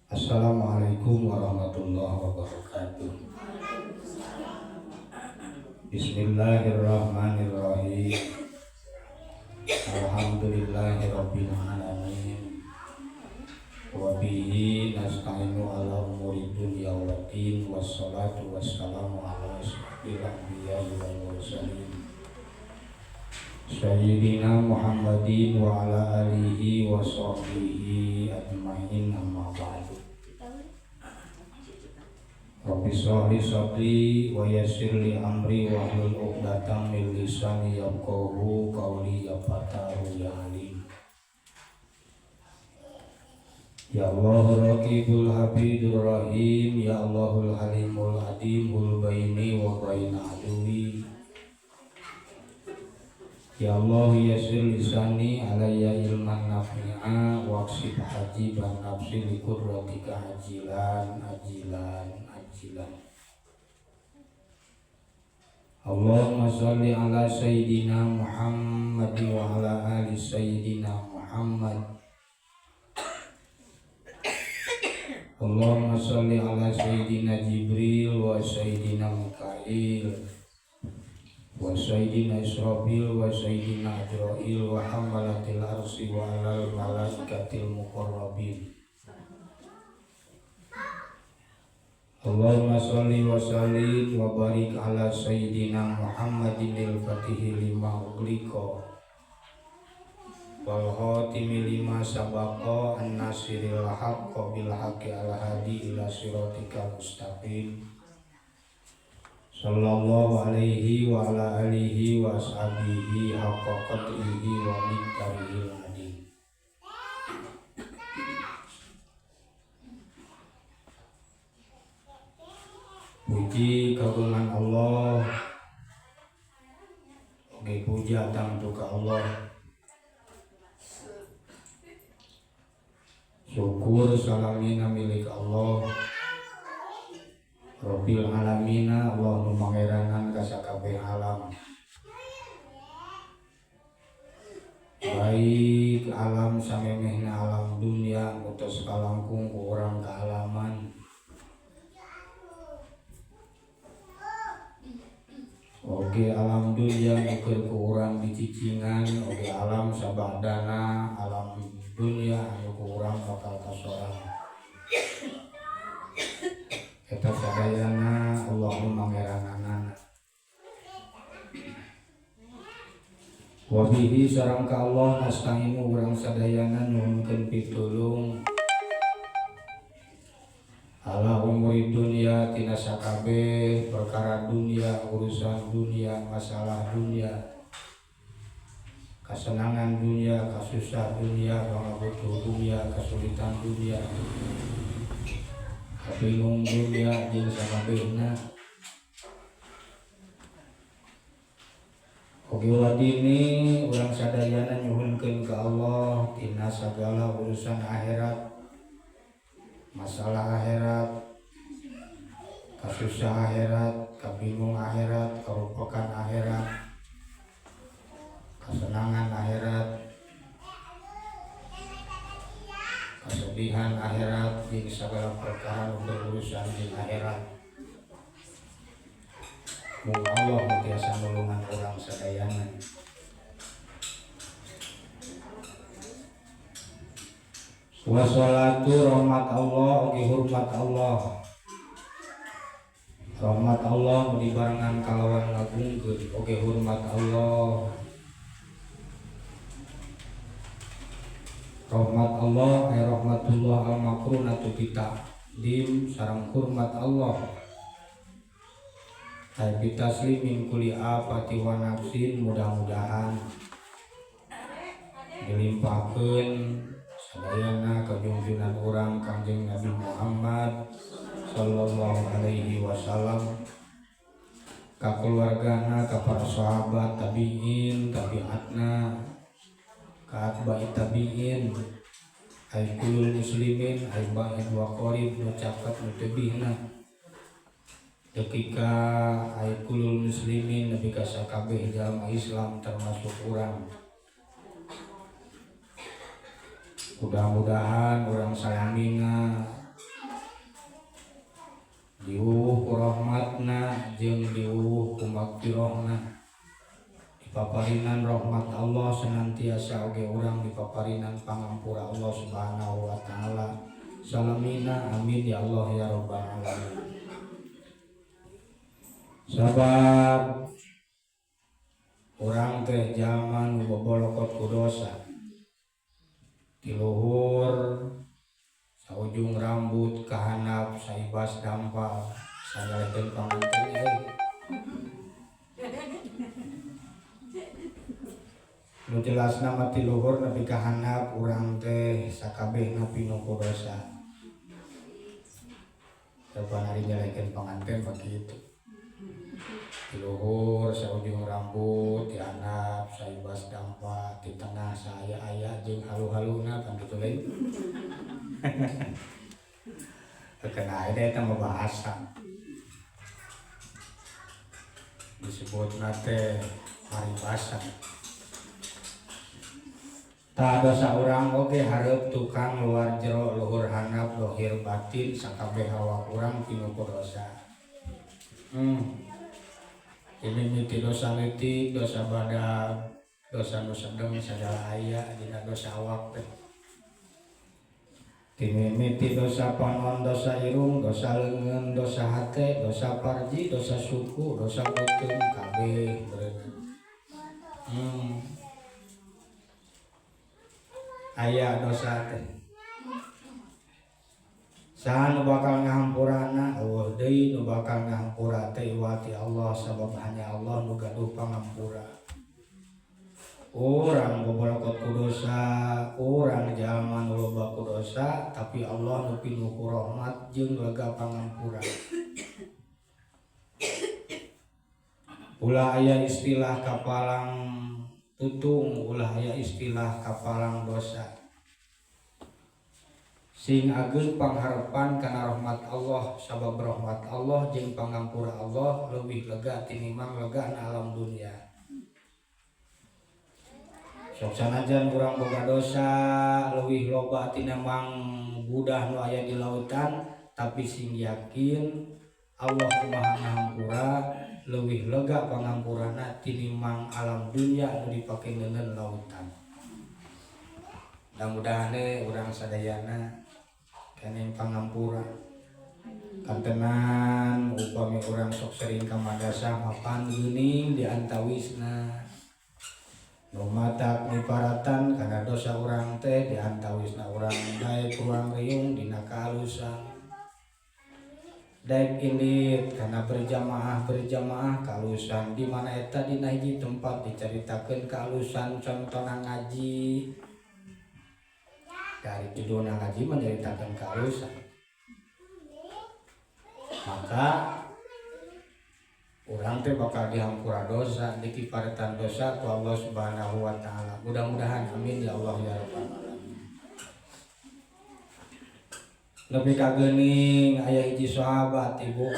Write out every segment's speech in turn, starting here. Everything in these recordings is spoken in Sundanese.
Assalamualaikum warahmatullahi wabarakatuh. Bismillahirrahmanirrahim. Alhamdulillahirabbil alamin. Wa bihi nasta'inu ala umuri dunya waddin, wassalatu wassalamu ala asyrafil anbiya'i wal mursalin Sayyidina Muhammadin wa ala alihi wa sahbihi ajmain, amma ba'du. Rabbi shrah li sadri wa yassir li amri wahlul 'uqdatam min lisani yafqahu qawli, ya fatahu ya alim. Ya Allah Raqibul Hafidur Rahim, Ya Allahul Halimul Adimul baini wa baina aduwi. Ya Allah, yassir lisani alayya ilman nafi'a waqsif hajiban nafsi li qudratika ajilan ajilan ajilan. Allahumma shalli ala sayyidina Muhammad wa ala ali sayyidina Muhammad. Allahumma shalli ala sayyidina Jibril wa sayyidina Mikail wa sayyidina Israfil wa sayyidina Azrail wa hamalatil arsy wa alal malaikatil muqarrabin. Allahumma shalli wa sallim wa barik ala sayyidina Muhammadin al-fatihi lima ughliqa wal khatimi lima sabaqa an-nasiril haqqi bil haqqi al hadi ila siratikal mustaqim. Sallallahu alaihi wa ala alihi wa ashabihi haqqa qadrihi wa miqdarihil azim. Puji kagungan Allah, oge puja tangtu ka Allah. Syukur salamina milik Allah Rabbil alamina, Allah nu mangeranan ka sakabeh alam, baik alam samemehna alam dunia nu tos kalangkung ku urang kaalaman, oge alam dunia nu keur ku urang dicicingan, oge alam sabadana alam dunia anu ku urang bakal kasorang. Eta sadayana Allah nu mangerananana. Wa bihi sareng ka Allah nasta'inu urang sadayana nyuhunkeun pitulung ala umuri dunia tina sakabeh perkara dunia, urusan dunia, masalah dunia, kasenangan dunia, kasusah dunia, pangabutuh dunia, kesulitan dunia, kabingung dunia jeung sakabehna. Oge wadini urang sadayana nyuhunkeun ka Allah tina sagala urusan akhirat, masalah akhirat, kasusah akhirat, kabingung akhirat, karupakan akhirat, kasenangan akhirat, kesedihan akhirat, jeung segala perkara nu berurusan jeung akhirat. Muga Allah nu tiasa nulungan urang sadayana. Wassalatu rahmat Allah oge hormat Allah. Rahmat Allah nu dibarengan kalawan ngagungkeun oge hormat Allah. Rahmat Allah ay rahmatullah al makrunatu bitaqdim sareng hormat Allah ay bitaslimin kulli afati wa nafsin, mudah-mudahan dilimpahkeun sadayana ka junjungan urang Kangjeng Nabi Muhammad sallallahu alaihi wasallam, ka keluargana, ka para sahabat, tabiin, tabiatna, ka atba'i tabiin, ay kulul muslimin ay ba'id wa qarib nu caket nu tebihna ketika ay kulul muslimin nepi ka sakabeh jalma Islam termasuk urang. Mudah-mudahan urang salamina Diwuwuh ku rahmatna jeung diwuwuh ku magfirahna. Dipaparinan rahmat Allah senantiasa oge urang dipaparinan pangampura Allah Subhanahu wa taala. Salamina amin ya Allah ya rabbal alamin. Sabab urang teh jalma nu bobolokot ku dosa. Ti luhur saujung rambut kahandap saibas dampal sanyalekeun panganten euy. Nu jelasna mah ti luhur nepi ka handap urang teh sakabehna pinuh ku dosa. Kapan ari nyalekeun panganten mah kitu. Ti luhur saujung rambut ti handap saibas dampa ti tengah saaya-aya jeung halu-haluna kan kitu lain. Kena ada eta mah bahasa. Disebutna teh paribasa. Tah dosa urang oge hareup tukang luar jero luhur handap dohir batin sakabeh awak urang pinuh ku dosa. Ini miti dosa leutik, dosa badag, dosa nu sedeng sagala aya dina dosa awak teh. Timimiti dosa panon, dosa irung, dosa leungeun, dosa hate, dosa parji, dosa suku, dosa beuteung kabeh bereunang. Aya dosa teh. Saha nu bakal ngahampurana? Eueuh deui nu bakal ngahampura teh iwati Allah sabab hanya Allah nu gaduh pangampura. Urang bobolokot ku dosa, urang jalma nu loba ku dosa, tapi Allah nu pinuh ku rahmat jeung lega pangampura. Ulah aya istilah kapalang tutung, ulah aya istilah kapalang dosa. Sing ageung pangharepan kana rahmat Allah, sabab rahmat Allah jeung pangampura Allah leuwih lega tinimbang lega na alam dunia. Sok sanajan urang boga dosa leuwih loba tinimbang budah nu aya di lautan, tapi sing yakin Allah Maha Ngahampura leuwih lega pangampurana tinimbang alam dunia nu dipake ngeungeun lautan. Mudah-mudahan urang sadayana keneng pangampura. Kantenan upami urang sok sering ka madrasah mapan geuning di antawisna. Nu matak miparatan kana dosa urang teh di antawisna urang daek ruang riung dina kaalusan. Daek indit kana berjamaah kaalusan di mana eta dina hiji tempat dicaritakeun kaalusan contona ngaji. Dari judulna ngaji menceritakan kaalusan. Maka urang teh bakal dihampura dosa, dikiparatan dosa ku Allah Subhanahu wa taala. Mudah-mudahan amin ya Allah ya rabbal alamin. Nepi ka geuning aya hiji sahabat ibu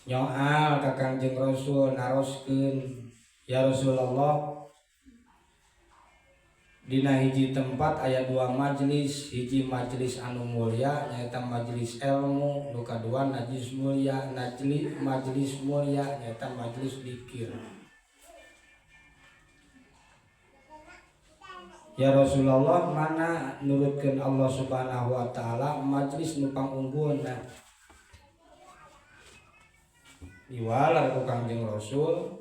nyoal ka Kangjeng Rasul naroskeun, ya Rasulullah, dina hiji tempat aya dua majelis, hiji majelis anu mulia nyaeta majelis ilmu, nu kadua najis mulia, majelis mulia nyaeta majelis dikir. Ya Rasulullah, mana nurutkeun Allah Subhanahu wa taala majelis nu pangunggulna? Diwalar ku Kangjeng Rasul,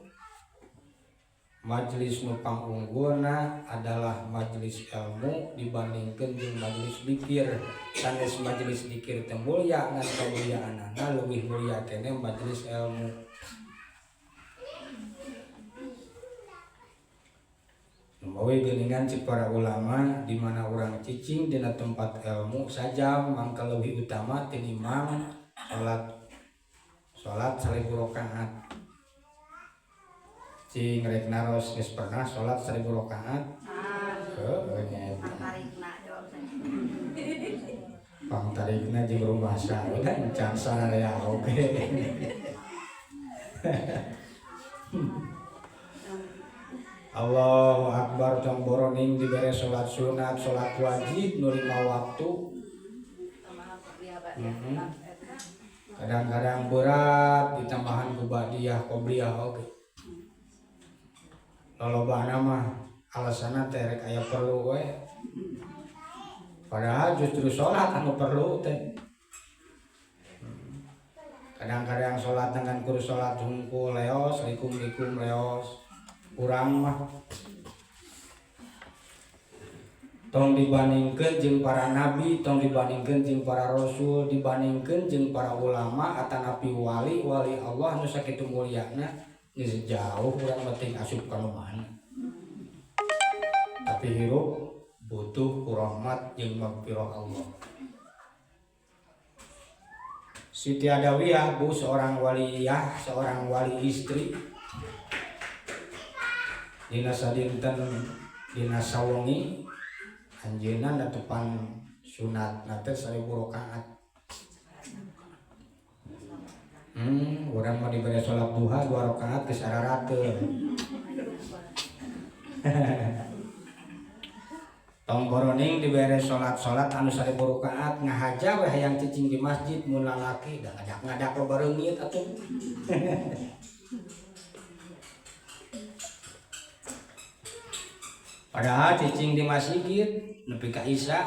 majelis nu pangunggulna adalah majelis ilmu dibandingkeun jeung majelis dikir. Sanes majelis dikir teh mulia ngan kamuliaanana leuwih mulia keneh majelis ilmu. Mawi geuningan cek para ulama di mana urang cicing dina tempat ilmu sajam mangka leuwih utama tinimbang salat 1000 rakaat. Cing rek naros geus pernah salat 1000 rakaat? Heuh nya eta. Pangtarikna jeung rumasa udah encan sararea oge. Allahu Akbar tong boroning dibere salat sunat, salat wajib nu 5 waktu. Kadang-kadang berat ditambahan ku badiah qobliyah oge. Lolobana mah alasanna teh rek aya perlu we. Padahal justru sholat anu perlu teh. Kadang-kadang sholat dengan kudu sholat hungkul leos, likum-likum leos. Kurang mah. Tong dibandingkeun jeung para nabi, tong dibandingkeun jeung para rasul, dibandingkeun jeung para ulama atanapi wali-wali Allah nu sakitu mulyana geus jauh urang mah teuing asup ka nu mana. Tapi hirup butuh ku rahmat jeung magfirah Allah. Siti Adawiyah bu seorang waliyah, seorang wali istri. Dina sadinten dina sawengi anjeunna netepan sunat teh 1000 rakaat. Urang mah dibere salat duha 2 rakaat geus ararateun. Tong boroning dibere salat-salat anu 1000 rakaat ngahaja we hayang cicing di masjid mun lalaki da ngadak-ngadak loba reungit atuh. Padahal cicing di masjid nepi ka isya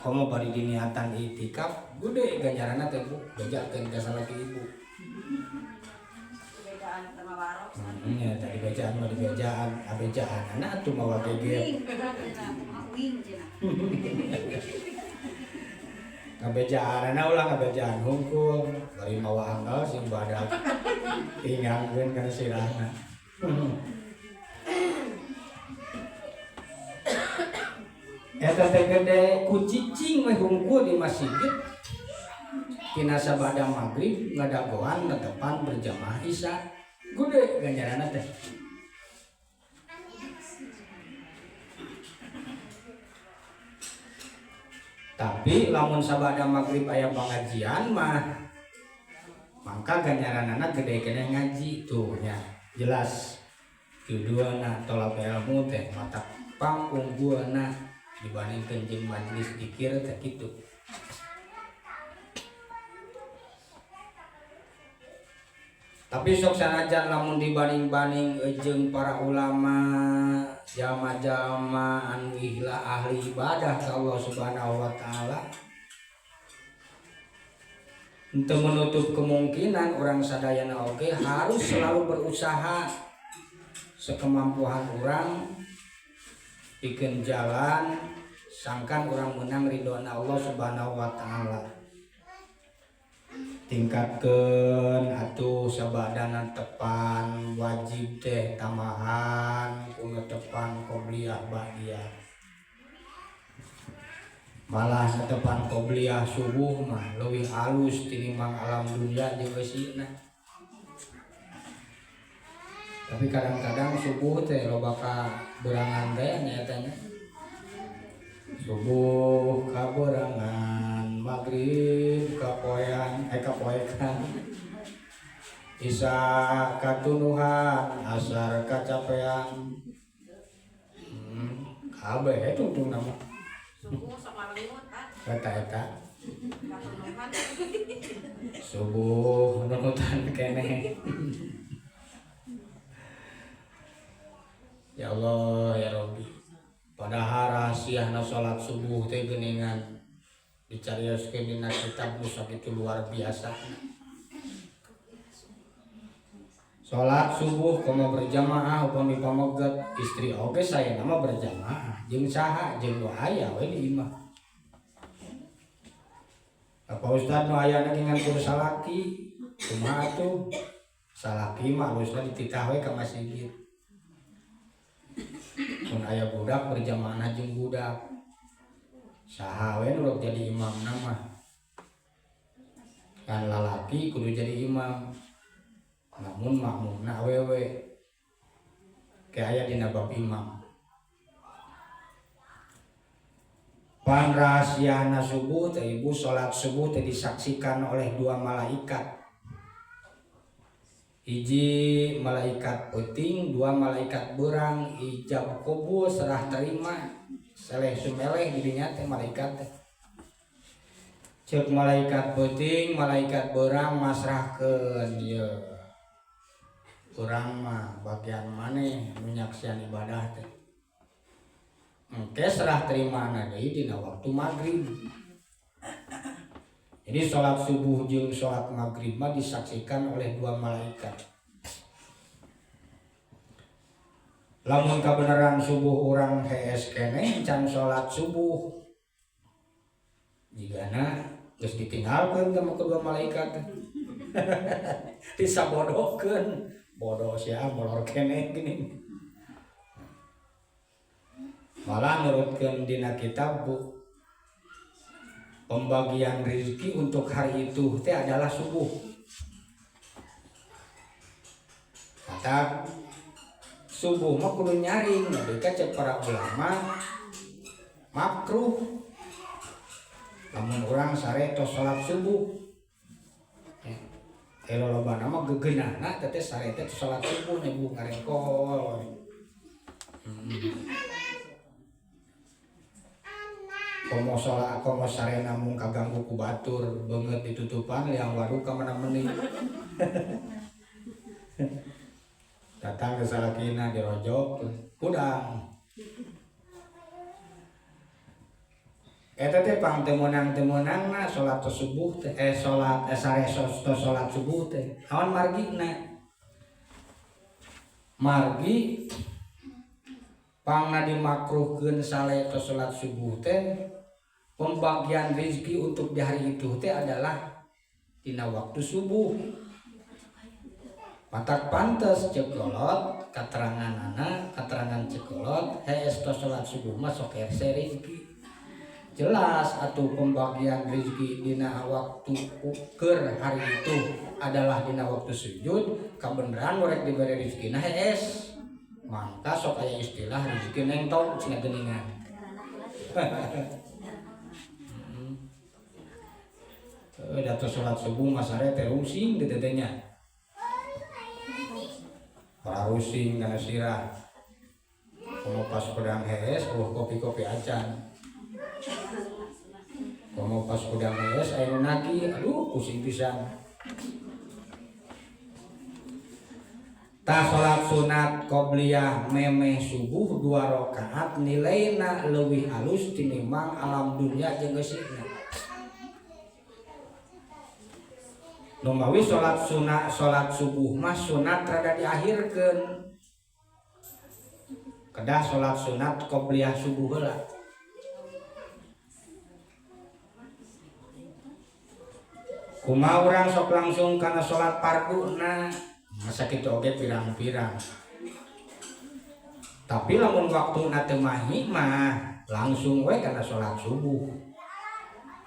komo bari diniatan itikaf gede ganjaranna teh Bu, bejakeun ka salaki ibu. Bejaan teh mawa rok. Ya tadi bejaan mah dibejaan, abejaanana atuh mawa geger. Uing cenah. Ngabejaanana ulah ngabejaan hungkul, bari mawa anggal sing badak. Ingangkeun kana sirahna. Eta teh gede ku cicing we hungkul di masjid. Tina sabada maghrib ngadagoan netepan berjamaah isya. Gede ganjaranna teh. Tapi lamun sabada maghrib aya pengajian mah mangka ganjaranana gede keneh ngaji tuh nya. Jelas judulna tolak ilmu teh mata pangungguana dibandingkan jeung majelis zikir teh kitu. Tapi sok sanajan lamun dibanding-banding jeung para ulama, jalma-jalma anu ihla ahli ibadah ka Allah Subhanahu wa taala, untuk menutup kemungkinan orang sadayana oge harus selalu berusaha sekemampuan orang bikin jalan sangkan orang menang ridhoan Allah Subhanahu wa taala. Tingkatkeun atuh sabadana tepan wajib teh tambahan ku tepan qobliyah ba'diyah. Malah tepan qobliyah subuh mah leuwih alus tinimbang alam dunia jeung eusina. Tapi kadang-kadang subuh teh loba ka berangan teh nya eta nya. Subuh kaberangan, maghrib kapoean, kapoekan. Isya katunuhan, asar kacapean. Kabeh tungtung nama. Subuh sama lengut, Pak. Eta-eta. Katunuhan. Subuh nunutan keneh. Ya Allah ya Rabbi. Padahal rahasiana salat subuh teh geuningan dicarioskeun dina kitab nu sakitu luar biasa. Salat subuh komo berjamaah upami pameget istri oge saya nama berjamaah jeung saha jeung nu aya we di imah. Apa ustad nu aya ngan kudu salaki kumaha atuh? Salaki mah alusna dititah we ka masjid. Mun aya budak berjamaah jeung budak. Saha we nu jadi imam mah? Kan lalaki kudu jadi imam. Namun makmumna awewe. Ke aya dina bab imam. Pan rahasiana subuh teh ibu salat subuh teh disaksikan oleh dua malaikat. Hiji malaikat peuting, dua malaikat beurang, ijab kubul serah terima, seleh sumeleh di dinya teh malaikat teh. Cek malaikat peuting, malaikat beurang masrahkeun ieu. Urang mah bagian maneh menyaksian ibadah teh. Engke serah terimana deui dina waktu maghrib. Jadi sholat subuh jeung sholat maghrib mah disaksikan oleh dua malaikat. Lamun kabeneran subuh urang hees keneh can sholat subuh, jigana geus ditinggalkeun sama kedua malaikat. Disabodohkeun, bodoh sia molor keneh gini. Malah nurutkeun dina kitab bu, pembagian rezeki untuk hari itu teh adalah subuh. Kata subuh mah kudu nyaring, mereka cek para ulama makruh lamun urang sare tos salat subuh. Lolobana mah gegenahna teh sare teh salat subuh nebu ngarengkol. Komo salat komo sare namung kaganggu ku batur beungeut ditutupan liang waduk ka mana-meni. Datang ke salakina dirojok hudang. Eta teh pang teu meunang-teu meunangna salat subuh teh, salat, sare salat subuh teh. Naon margina? Margi pangna dimakruhkeun sale tos salat subuh teh, pembagian rezeki untuk di hari itu teh adalah dina waktu subuh. Matak pantes cekolot kateranganana, katerangan cekolot hees tos salat subuh mah sok hese rezeki. Jelas atuh pembagian rezeki dina waktu keur hari itu adalah dina waktu sujud, kabeneran rek dibere rezekina hees. Mangka sok aya istilah rezeki nengtong cenah geuningan. Da salat subuh mah sare teh rusing teh teh nya. Ora rusing kana sirah. Komo pas pedang hees eueuh kopi-kopi acan. Komo pas udang hees aya nu nagih, aduh pusing pisan. Tah salat sunat qobliyah memeh subuh 2 rakaat nilaina leuwih alus tinimbang alam dunya jeung eusina. Numawi salat sunat salat subuh mah sunat rada diakhirkeun. Kedah salat sunat qobliyah subuh heula. Kumaha urang sok langsung kana salat farduna, masa kitu oge pirang-pirang. Tapi lamun waktuna teu mahi mah langsung we kana salat subuh.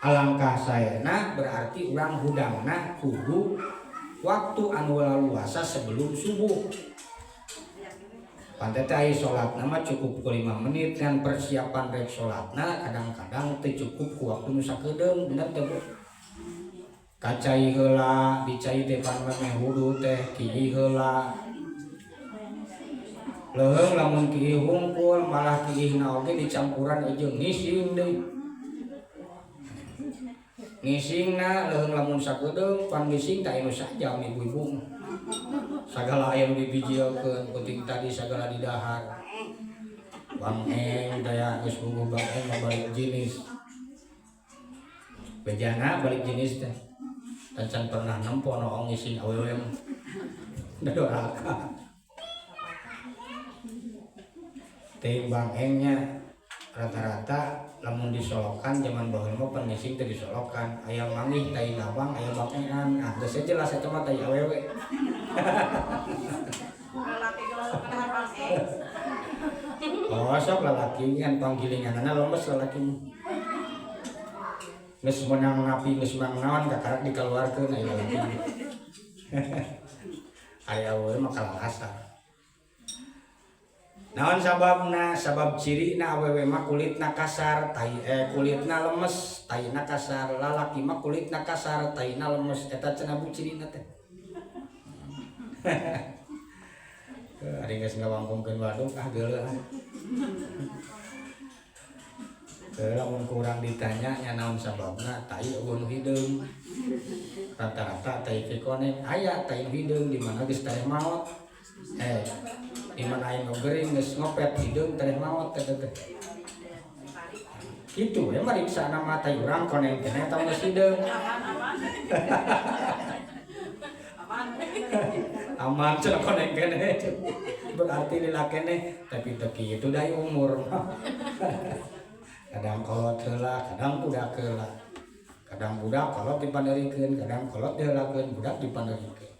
Alangkah saena berarti urang hudangna kudu waktu anu laluasa sebelum subuh. Pantes teh aya salatna mah cukup ku 5 menit dan persiapan rek salatna kadang-kadang teu cukup ku waktu nu sakedeung, bener teu Bu? Kacai heula, dicai teh pan memeh wudu teh kieu heula. Leuheung lamun kieu hungkul malah kiihna oge dicampuran jeung ngising deui. Ngisingna leuheung lamun sakedeung pan ngising teh anu sajam ibu-ibu. Sagala aya nu dibijilkeun penting tadi sagala didahar. Bangeng daya geus bubuh bangeng mah balik jenis. Bejana balik jenis teh. Can pernah nempo noong ngising awewe mah. Da doraka. Teuing bangengnya rata-rata lamun disolokan zaman baheula mah pan ngising teh disolokan. Aya manggih tai ngabang, aya bangengan. Ah geus jelas eta mah tai awewe. Lalaki geus kana bangeng. Oh sok lalaki kan panggilinganana lemes lalaki mah. Geus meunang napi geus meunang naon kakarak dikaluarkeun aya lalaki. Aya awewe mah kalakasa. Naon sababna? Sabab cirina awewe mah kulitna kasar, tai kulitna lemes, taina kasar. Lalaki mah kulitna kasar, taina lemes. Eta cenah bu cirina teh. Ari geus ngawangkongkeun waduk ah geuleuh. Lamun kurang ditanya nya naon sababna tai eueuh nu hideung. Rata-rata tai ki koneng aya tai nu hideung di mana geus tereh maot. Di mana aya nu gering geus ngopet hideung tereh maot teh teh. Kitu we mariksa mah tai urang koneng keneh tong geus hideung. Aman, aman. Aman. Aman cenah koneng keneh. Berarti lila keneh tapi teu kitu da umur mah. Kadang kolot heula, kadang budak heula. Kadang budak kolot dipanderikeun, kadang kolot diheulakeun, budak dipanderikeun.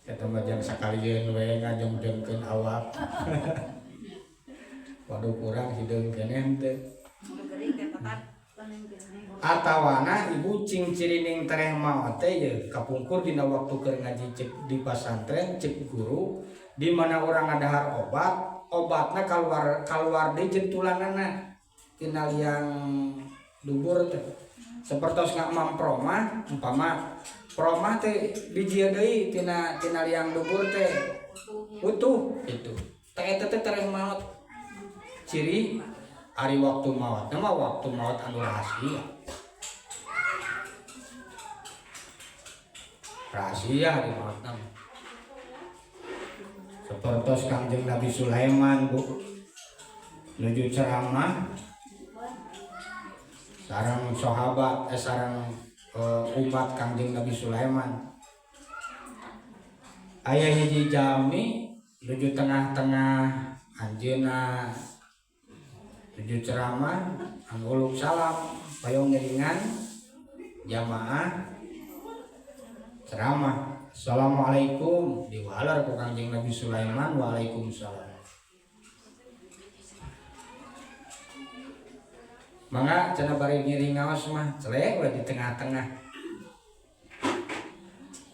Eta mah jang sakalieun we ngajongjokeun awak. Waduh kurang hideung keneh teh. Atawana ibu cing cirining tereh maot teh ye kapungkur dina waktu keur ngaji cek di pasantren cek guru di mana urang ngadahar obat, obatna kaluar deui jentulanana tina liang dubur teh. Sapertos ngamam promah umpama promah teh bijieun deui tina liang dubur teh utuh gitu. Teh eta teh tereh maot. Ciri ari waktu maot mah waktu maot anu rahasia. Rahasia ari maot mah. Sapertos Kangjeng Nabi Sulaiman Bu nuju ceramah sareng sahabat sareng umat Kangjeng Nabi Sulaiman. Aya hiji jalmi nuju tengah-tengah anjeunna nuju ceramah anguluk salam payung ngiringan jamaah ceramah. Assalamualaikum diwalar ku Kangjeng Nabi Sulaiman waalaikumsalam. Mangga cenah bari ngiring ngaos mah celek we di tengah-tengah.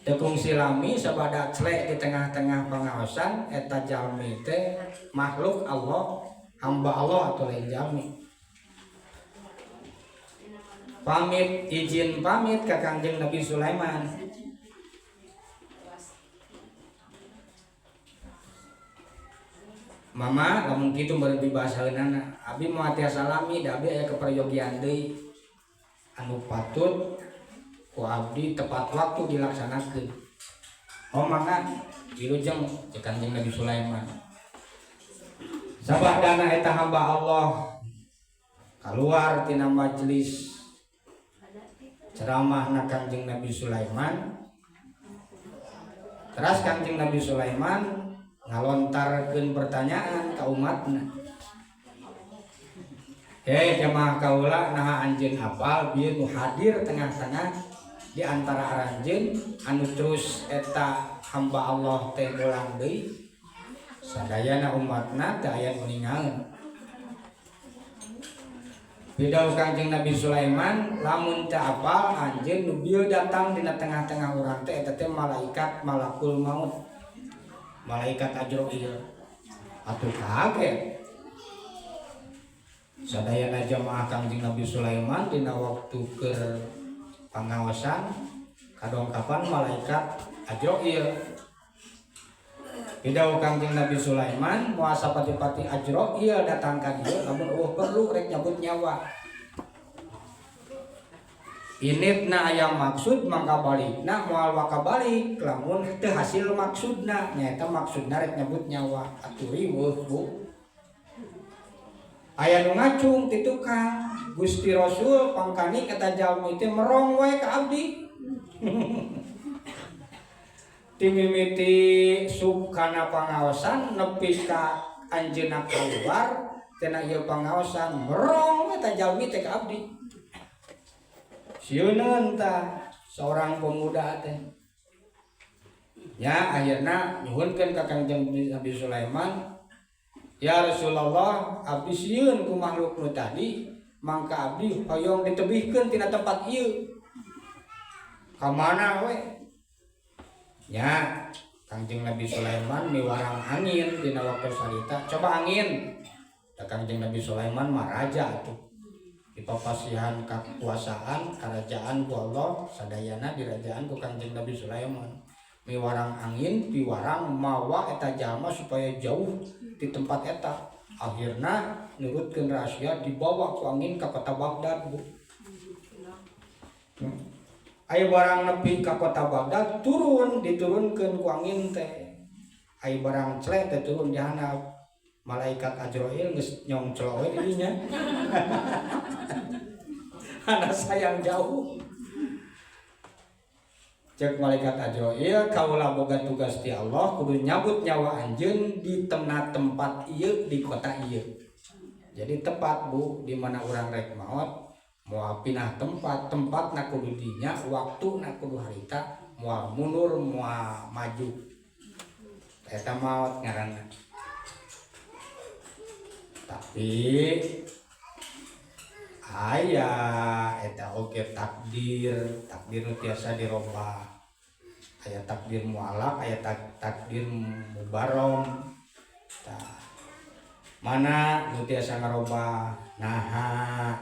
Teu kungsi lami sabada celek di tengah-tengah pangaosan eta jalmi teh makhluk Allah, hamba Allah atau lain jalmi. Pamit izin pamit ka Kangjeng Nabi Sulaiman. Mama lamun kitu meureun dibahasaeunana abdi moal tiasa lami da abdi aya keperyogian deui anu patut ku abdi tepat waktu dilaksanakeun. Oh mangga wilujeng cek Kangjeng Nabi Sulaiman. Sabadana eta hamba Allah kaluar tina majelis ceramahna Kangjeng Nabi Sulaiman. Teras Kangjeng Nabi Sulaiman ngalontarkeun pertanyaan ka umatna. Hei jamaah kaula naha anjeun apal bieu nu hadir tengah-tengah di antara aranjeun anu terus eta hamba Allah teh ulang deui sadayana umatna teu aya nu ningaeun. Bidau Kangjeng Nabi Sulaiman lamun teu apal anjeun nu bieu datang dina tengah-tengah urang teh eta teh malaikat malakul maut. Malaikat Ajroil. Atuh kaget. Sadayana jamaah Kangjeng Nabi Sulaiman dina waktu keur pangaosan kadongkapan malaikat Ajroil. Bidau Kangjeng Nabi Sulaiman moal sapati-pati Ajroil datang ka dieu lamun eueuh perlu rek nyabut nyawa. Initna aya maksud mangka balikna moal waka balik lamun teu hasil maksudna nyaeta maksudna rek nyebut nyawa atuh riweuh Bu. Aya nu ngacung ti tukang Gusti Rasul pangkani eta jalmi teh merong wae ka abdi. Ti mimiti sukana pangaosan nepi ka anjeunna kaluar cenah ieu pangaosan merong eta jalmi teh ka abdi. Sieuneun tah seorang pemuda teh. Ya akhirna nyuhunkeun ka Kangjeng Nabi Sulaiman, ya Rasulullah abdi sieun ku makhluk nu tadi mangka abdi hoyong ditebihkeun tina tempat ieu. Ka mana we? Ya Kangjeng Nabi Sulaiman miwarang angin dina waktu salita. Coba angin. Da Kangjeng Nabi Sulaiman mah raja atuh. Dipapasihan kekuasaan kerajaan ku Allah sadayana dirajaan ku Kangjeng Nabi Sulaiman. Miwarang angin piwarang mawa eta jalma supaya jauh di tempat eta. Akhirna nurutkeun rahasia dibawa ku angin ka kota Baghdad, Bu. Aya barang nepi ka kota Baghdad turun, diturunkeun ku angin teh. Aya barang celek teh turun di handap. Malaikat Azrail geus nyongclo we di dinya. Anak sayang jauh. Cek malaikat Azrail, kaula boga tugas ti Allah kudu nyabut nyawa anjeun di tempat ieu di kota ieu. Jadi tepat, Bu, di mana urang rek maot moal pindah tempat, tempatna kudu dinya, waktuna kudu harita, moal mundur, moal maju. Eta maot ngaranna. Tapi aya eta oge takdir, takdir nu tiasa dirobah. Aya takdir mualaf, aya takdir mubarom. Tah, mana nu tiasa ngarobah? Naha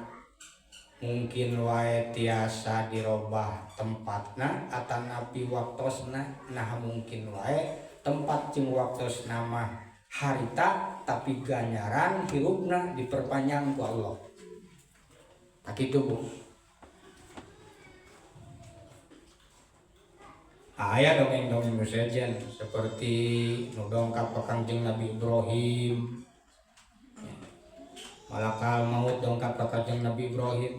mungkin wae tiasa dirobah tempatna atanapi waktosna. Nah, mungkin wae tempat jeung waktosna mah harita tapi ganjaran hirupna diperpanjang ku Allah. Tak kitu, Bu. Aya dongeng-dongeng nu sejen seperti nu dongkap ka Kangjeng Nabi Ibrahim. Malakal maut dongkap ka Kangjeng Nabi Ibrahim.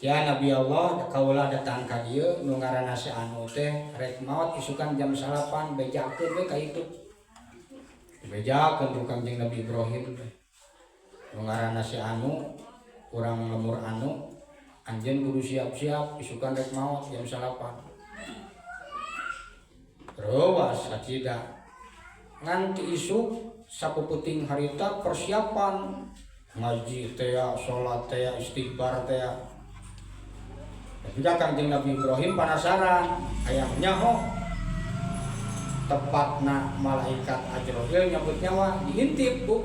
Ya Nabi Allah, kaula datang ka dieu nu ngaranna si anu teh rek maot isukan jam 9, bejakeun we ka itu. Bejakeun ku Kangjeng Nabi Ibrahim teh. Nu ngaranna si anu urang lemur anu anjeun kudu siap-siap isukan rek maot jam 9. Rewas kacida nganti isuk sapuputing harita persiapan ngaji teh, salat teh, istighfar teh. Tapi Kangjeng Nabi Ibrahim penasaran, hayang nyaho tepatna malaikat Azrail nyabut nyawa, diintip, Bu.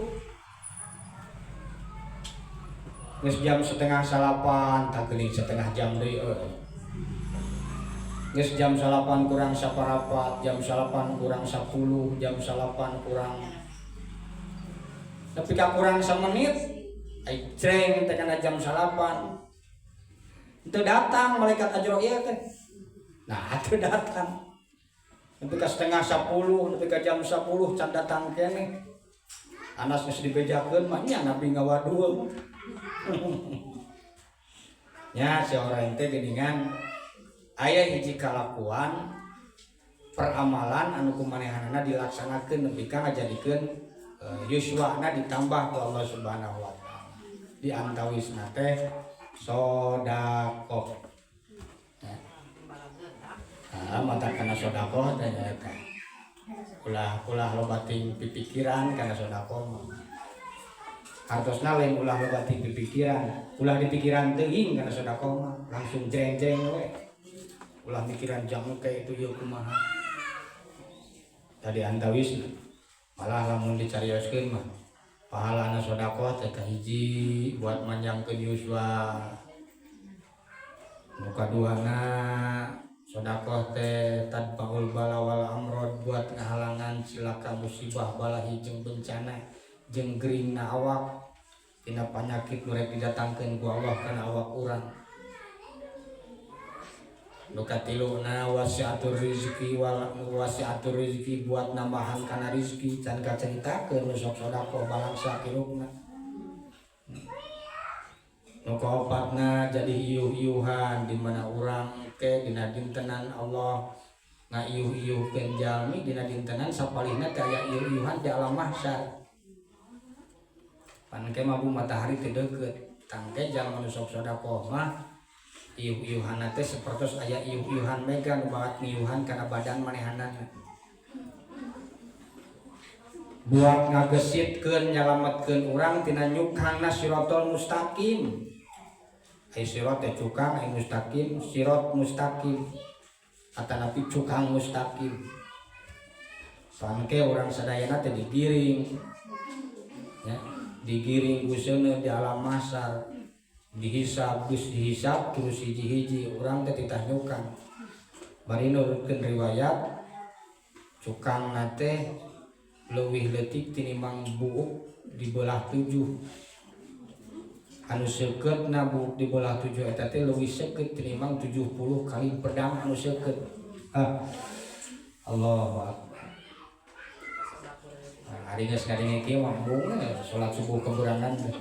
Geus jam 8:30, tah geuning setengah jam deui euy. Geus jam 8 kurang saparapat, jam 8 kurang 10, jam 8 kurang nepi ka kurang samenit, ai jreng teh kana jam 8. Teu datang malaikat Azrail teh. Nah, teu datang. Nepi ka 9:30, nepi ka jam 10 can datang keneh. Anas geus dibejakeun mah nya Nabi ngawadul. Nya si orang teh geuningan aya hiji kalakuan peramalan anu kumanehanana dilaksanakeun nepi ka ngajadikeun yuswana ditambah ku Allah Subhanahu wa taala. Di antawisna teh sedekah. Ya. Ah, mata kana sedekah teh nya eta. Ulah loba ting pipikiran kana sedekah mah. Hartosna lain ulah loba ting pipikiran, ulah dipikiran teuing kana sedekah mah, langsung jreng-jreng we. Ulah mikiran jangke itu ieu kumaha. Tadi antawisna malah lamun dicarioskeun mah pahalana sedekah teh kahiji buat manjangkeun yuswa. Nu kaduana sedekah teh tadfaul bala wal amrod buat ngahalangan cilaka musibah balahi jeung bencana jeung geringna awak tina panyakit nu rek didatangkeun ku Allah kana awak urang. Nu katiluna wasiatur rizki wal wasiatur rizki buat nambahan kana rizki can kacaritakeun nu sok sedekah balangsa kirupna. Nu kaopatna jadi iuh-iuhan di mana urang ke dina dintenan Allah ngaiuh-iuhkeun jalmi dina dintenan sapalihna teh aya iuh-iuhan di alam mahsyar. Pan ke mah bu matahari teu deukeut, tangke jalma nu sok sedekah mah iuh-iuhanna teh sapertos aya iuh-iuhan mega nu banget ngiuhan kana badan manehanana. Buat ngagesitkeun nyalametkeun urang tina nyukangna siratal mustaqim. Ai sirat teh cukang, ai mustaqim sirat mustaqim atanapi cukang mustaqim. Pangke urang sadayana teh digiring ya, digiring ku seuneu di alam mahsyar, dihisab, geus dihisab terus hiji-hiji urang teh titah nyukang. Bari nurutkeun riwayat cukangna teh Leuwih leutik tinimbang buuk dibelah tujuh. Anu seukeutna buuk dibelah tujuh eta teh leuwih seukeut tinimbang 70 kali pedang anu seukeut. Ah. Allahu akbar. Nah, ari geus ngadenge kieu mah embung we salat subuh keberangan teh.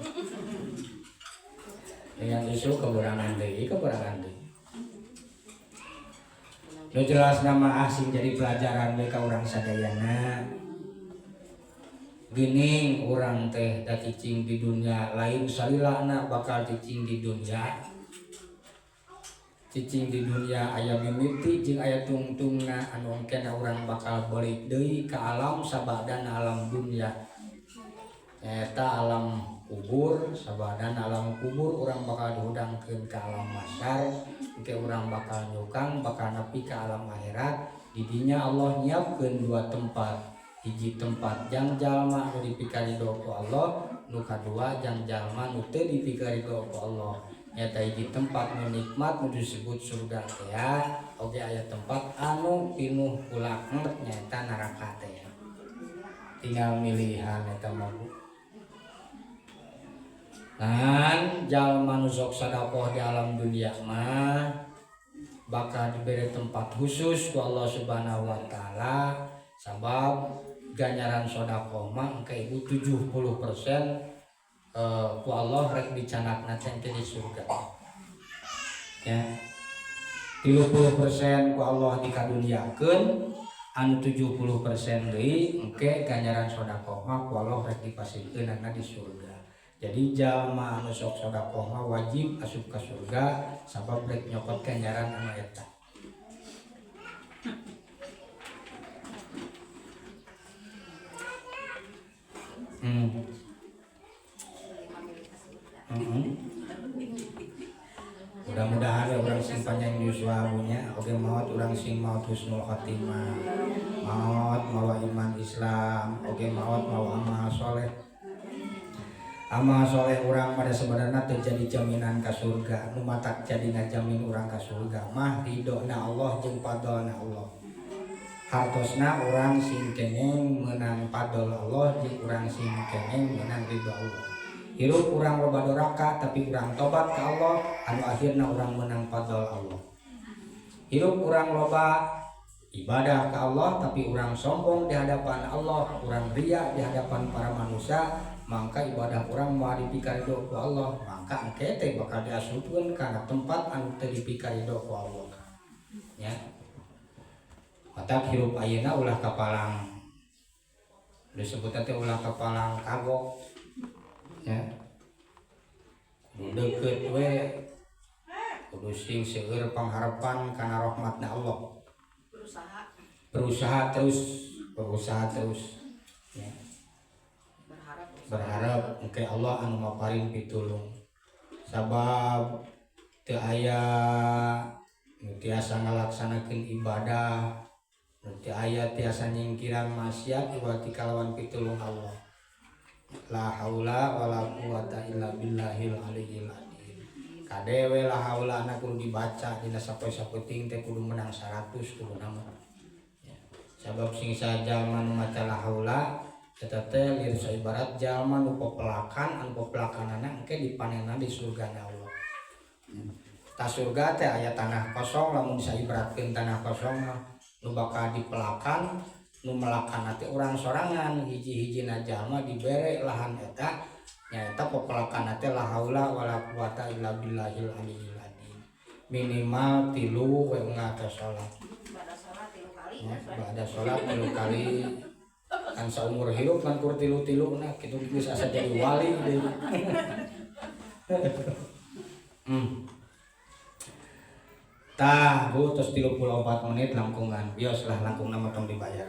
Dengan isu keberangan deui, keberangan deui. Nu jelas nama asing jadi pelajaran we ka urang sadayana. Geuning urang teh da cicing di dunia lain salilana bakal cicing di dunia. Cicing di dunia aya mimiti jeung aya tungtungna anu engkena urang bakal balik deui ka alam sabadana alam dunia. Nyaeta alam kubur, sabadana alam kubur urang bakal dihudangkeun ka alam mahsyar, engke urang bakal nyukang bakal nepi ka alam akhirat. Di dinya Allah nyiapkeun dua tempat. Hiji tempat jang jalma nu dipikarido ku Allah, nu kadua jang jalma nu teu dipikarido ku Allah. Nyaeta hiji tempat nu nikmat nu disebut surga teh ya, oge aya tempat anu pinuh ku laknat nyaeta neraka teh ya. Tinggal milihan eta mah Bu. Ngan jalma nu sok sadaqah di alam dunia mah bakal diberi tempat khusus ku Allah Subhanahu wa taala, sabab ganjaran sedekah mah engke ibu 70% ku Allah rek dicanakna teh engke di surga. Ya. 30% ku Allah dikaduniakeun, anu 70% deui engke ganjaran sedekah mah ku Allah rek dipasihkeunana di surga. Jadi jalma anu sok sedekah mah wajib asup ka surga sabab rek nyokot ganjaran anu eta. Mudah-mudahan urang sing panjang yuswa nya, oge maot urang sing maot husnul khotimah, maot mawa iman Islam, oge maot mawa amal soleh. Amal soleh urang pada sebenarnya teu jadi jaminan ka surga, nu matak jadi ngajamin urang ka surga mah ridona Allah jeung fadlna Allah. Hartosna urang sing kengeng meunang fadl Allah jeung urang sing kengeng meunang ridho Allah. Hirup urang loba doraka tapi urang tobat ka Allah anu akhirna urang meunang fadl Allah. Hirup urang loba ibadah ka Allah tapi urang sombong di hadapan Allah, urang ria di hadapan para manusia, mangka ibadah urang moal dipikarido ku Allah, mangka engke teh bakal diasupkeun kana tempat anu teu dipikarido ku Allah. Ya. Matak hirup ayeuna ulah kapalang. Disebut teh ulah kapalang kagok. Ya. Kudu deukeut we. Kudu sing seueur pangharapan kana rahmatna Allah. Berusaha. Berusaha terus, berusaha terus. Ya. Berharap. Berharap engke Allah anu maparin pitulung. Sabab teu aya nu tiasa ngalaksanakeun ibadah, nu teu aya tiasa nyingkiran maksiat iwati kalawan pitulung Allah. La haula wala quwata illa billahil aliyyil azim. Kadewe la haula na kudu dibaca dina sapoe-sapoe ting teh kudu menang 100 kudu nama. Ya. Sabab sing sajalma nu maca la haula eta teh lir saibarat jalma nu popelakan, anu popelakanana engke dipanenna di surgana Allah. Ta surga teh aya tanah kosong, lamun disaibaratkeun tanah kosong mah nu bakal dipelakan, nu melakan teh urang sorangan, hiji-hijina jalma dibere lahan eta nyaeta popelakan teh la haula wala quwata illa billahil aliyyil azim. Minimal 3 we unggal teh salat. Bada salat 3 kali. Ya, bada salat 3 kali. Kan saumur hirup kan kur tilu-tilu nah kitu geus asa jadi wali deui. Tah, Bu, tos 34 menit langkungan. Bios lah langkung nama tong dibayar.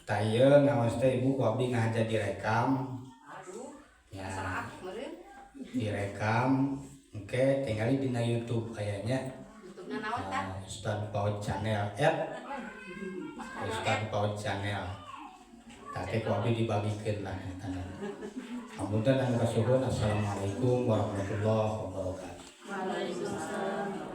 Tah ieu ngaos teh Ibu ku abdi ngahaja direkam. Aduh. Ya. Salah meureun. Direkam engke tingali dina YouTube kayaknya. YouTube-na naon tah? Nah, Ustad Paud Channel at Ustad Paud Channel. Tah teh ku abdi dibagikeun lah eta. Hapunten anu kasuhun. Assalamualaikum warahmatullahi wabarakatuh. Waalaikumsalam.